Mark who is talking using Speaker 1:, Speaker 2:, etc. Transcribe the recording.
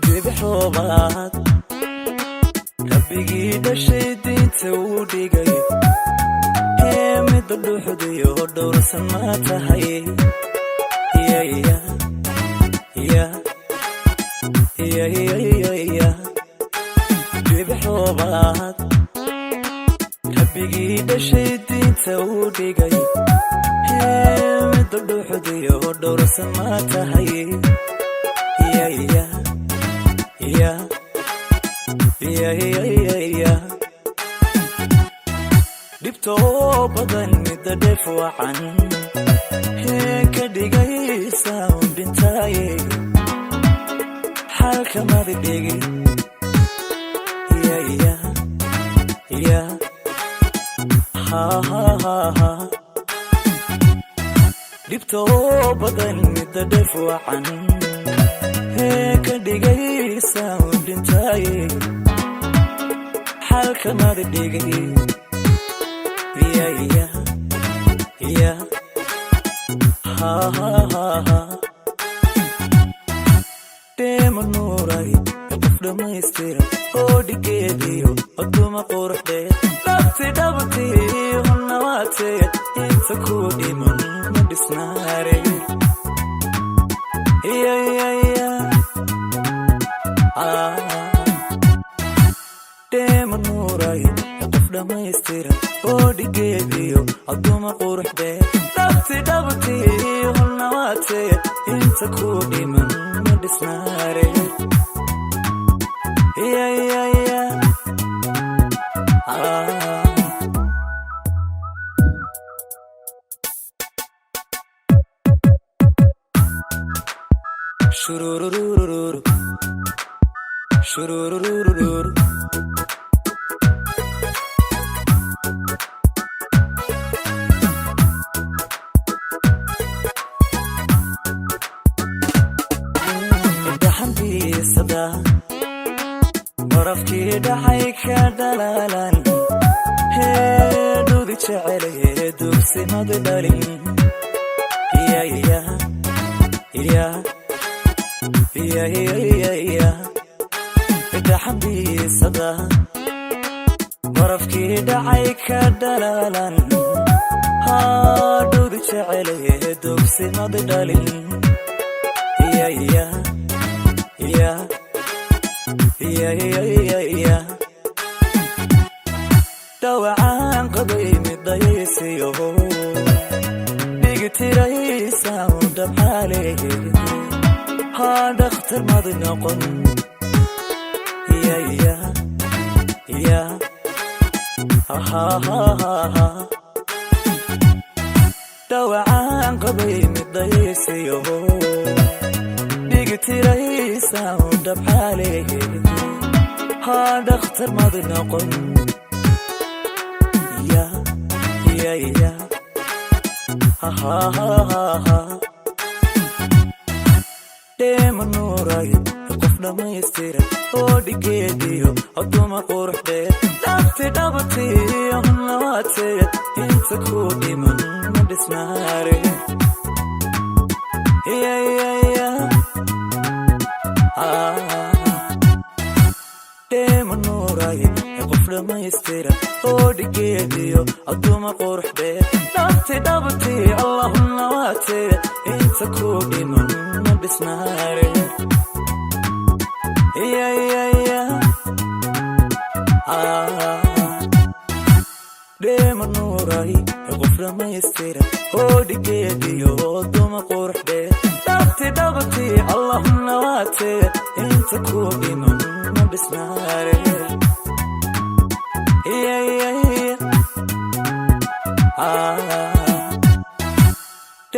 Speaker 1: Dhibixoobaad rabbigii dhashay diinta uu dhigay, hee midda dhuuxdayo dhowrsan ma tahay. Ya ya ya ya ya, dhibixoobaad rabbigii dhashay diinta uu dhigay, hee midda dhuuxdayo dhowrsan ma tahay. Ya ya ya ya ya ya, dhibtoo badan midda dheef wacan hee ka dhigaysa un dhintaaye, xalkamadi dhigi. Ya ya ya, ha ha ha ha, dhibtoo badan midda dheef wacan hee ka dhigaysa un dhintaaye, xalkamadi dhigi. Ya ya ya, ha ha ha ha, dheema nuuray, qof dhammaystira oo dhigeediyo oduma quruxdee, dhabti dhabti hunawaatee, inta ku dhiman ma dhisnaare. Ya ya ya, ah, dheema nuuray, qof dhammaystira oo dhigeediyo aduma quruxdee, dhabti dhabti hunawaatee, inta ku dhiman ma dhisnaare. Ya ya ya, ah. Shurururururu, shurururururu. Dhaxantiisada barafkii dhacay ka dhalaalan, heedhudi jecelaye dugsimada dhalin. Ya ya ya ya ya ya, dhaxantiisada barafkii dhacay ka dhalaalan, haadhudi jecelaye dugsimada dhalin. Ya ya ya ya ya ya, dhawacaan qabay midaysiyo dhigtiraysa dhabxaale, haa dhakhtar mad noqon. Ya ya ya, ha ha ha, dhawacaan qabay midaysiyo dhigtiraysa dhabxaale, haa dhakhtar mad noqon. Ya ya ya, ha ha ha ha, dheema nuuray, qof dhammaystira oo dhigeediyo oduma quruxdee, dhabti dhabti hunawaatee, inta ku dhiman ma dhisnaare. Ya ya ya, ah, dheema nuuray, qof dhammaystira oo dhigeediyo aduma quruxdee, dhabti dhabti allahuna waatee, inta ku dhiman ma dhisnaare. Ya ya ya, ah, dheema nuuray, qof dhammaystira oo dhigeediyo duma quruxdee, dhabti dhabti allahuna waatee, inta ku dhiman ma dhisnaare. Ya ya ya, ah.